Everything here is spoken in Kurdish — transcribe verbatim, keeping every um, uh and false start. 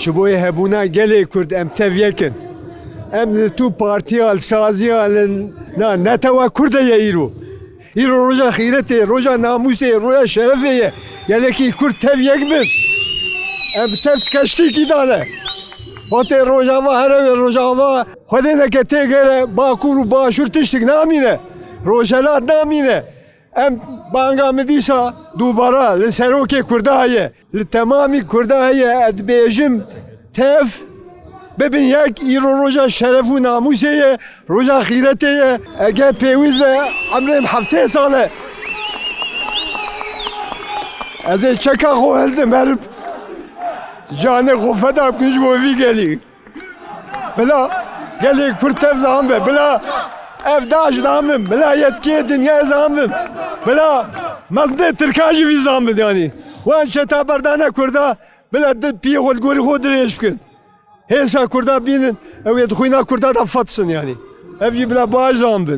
Ji bo yê hebûna gelê Kurd em tev yek in. Em li tu partiya, li saziya, li na netewa Kurd heye îro. Îro roja xîretê, roja namûsê, roja şerefê ye. Gelekî Kurd tev yek bin. Em tev keştîkî dane. Hotê Rojava here ve Rojava Xwedê neke têgere Bakur û Başûr tiştik namîne. Rojhelat namîne. Em banga min dîsa dubara li serokê Kurda heye, li temamî Kurda heye, ez dibêjim tev bibin yek, îro roja şeref û namûsê ye, roja xîretê ye. Eger pêwîst be emrê min heftê sal e. Ez ê çeka xwe hildim herim canê xwe feda bikim ji bo vî gelî. Bila gelê Kurd tev zan be. Bila ev daş zan bin. Bila yetkiyê dinyayê zan bin. Bila mezinê Tirkan jî vî zan bin yanî. Wan çeta berdane Kurda, bila di piyê xwe li gorî xwe dirêj bikin. Hêsa Kurda bînin, ew ê di xwîna Kurda de fetsin yanî. Ev jî bila baş zan bin.